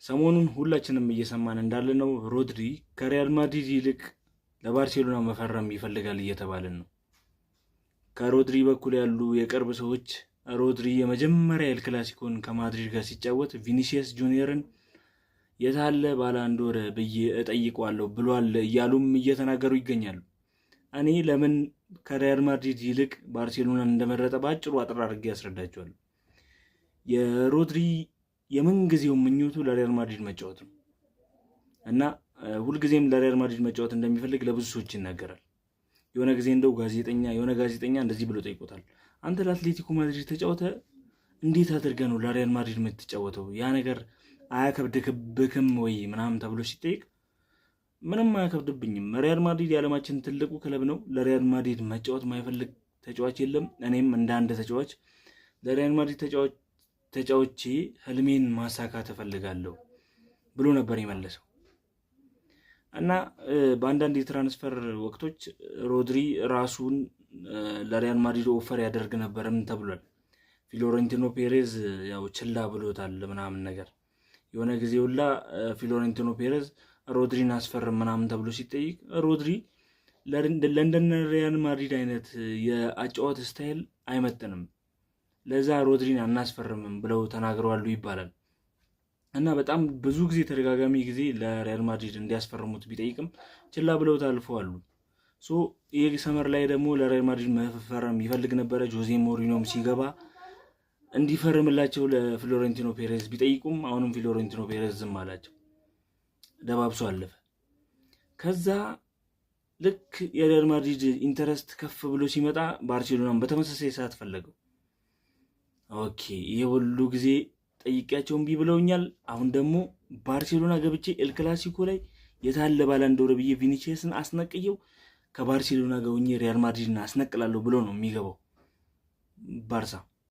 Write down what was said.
ሰሞኑን ሁላችንም እየሰማን እንዳለነው ሮድሪ ከሪያል ማድሪድ ይልቅ ለባርሴሎና መፈረም ይፈልጋል እየተባለን ነው። ከሮድሪ በኩል ያሉ የቅርብ ሰዎች ሮድሪ የመጀመሪያ ኤል ክላሲኮን ከማድሪድ ጋር ሲጫወት ቪኒሲየስ ጁኒየርን የታለ ባላንዶር ብዬ እጠይቀዋለሁ ብሏል እያሉም እየተናገሩ ይገኛሉ። እኔ ለምን ከሪያል ማድሪድ ይልቅ ባርሴሎናን እንደመረጠ በአጭሩ አጥር አድርጌ ያስረዳቸዋለሁ። የሮድሪ የምንጊዜው ምኞቱ ለሪያል ማድሪድ መጫወት ነው እና ሁልጊዜም ለሪያል ማድሪድ መጫወት እንደሚፈልግ ለብዙ ሰዎች ይናገራል። የሆነ ጊዜ እንደው ጋዜጠኛ የሆነ ጋዜጠኛ እንደዚህ ብሎ ጠይቆታል። አንተ ለአትሌቲኮ ማድሪድ ተጫውተ እንዴት አድርገህ ነው ለሪያል ማድሪድ የምትጫወተው? ያ ነገር አያከብድብክም ወይ ምናምን ተብሎ ሲጠይቅ ምንም አያከብድብኝም። ሪያል ማድሪድ የዓለማችን ትልቁ ክለብ ነው። ለሪያል ማድሪድ መጫወት የማይፈልግ ተጫዋች የለም። እኔም እንደ አንድ ተጫዋች ለሪያል ማድሪድ ተጫውቼ ህልሜን ማሳካት እፈልጋለሁ ብሎ ነበር የመለሰው። እና በአንዳንድ የ transfer ወቅቶች ሮድሪ ራሱን ለሪያል ማድሪድ offer ያደርግ ነበርም ተብሏል። ፊሎሬንቲኖ ፔሬዝ ያው ችላ ብሎታል ምናምን ነገር። የሆነ ጊዜ ሁላ ፊሎሬንቲኖ ፔሬዝ ሮድሪን አስፈርም ምናምን ተብሎ ሲጠይቅ ሮድሪ ለእንደነ ሪያል ማድሪድ አይነት የአጨዋወት style አይመጥንም፣ ለዛ ሮድሪን አናስፈርምም ብለው ተናግረዋሉ ይባላል። እና በጣም ብዙ ጊዜ ተደጋጋሚ ጊዜ ለሪያል ማድሪድ እንዲያስፈርሙት ቢጠይቅም ችላ ብለውት አልፈዋሉ። So ይህ summer ላይ ደግሞ ለሪያል ማድሪድ መፈረም ይፈልግ ነበረ። ጆዜ ሞሪኖም ሲገባ እንዲፈርምላቸው ለፍሎሬንቲኖ ፔሬዝ ቢጠይቁም አሁንም ፊሎሬንቲኖ ፔሬዝ ዝም አላቸው፣ ደባብሶ አለፈ። ከዛ ልክ የሪያል ማድሪድ interest ከፍ ብሎ ሲመጣ ባርሴሎናም በተመሳሳይ ሰዓት ፈለገው። Okay፣ ይሄ ሁሉ ጊዜ ጠይቄያቸው እምቢ ብለውኛል። አሁን ደግሞ ባርሴሎና ገብቼ ኤል ክላሲኮ ላይ የታለ ባላንዶር ብዬ ቪኒሲየስን አስነቅየው ከባርሴሎና ጋር ሆኜ ሪያል ማድሪድን አስነቅላለሁ ብሎ ነው የሚገባው ባርሳ።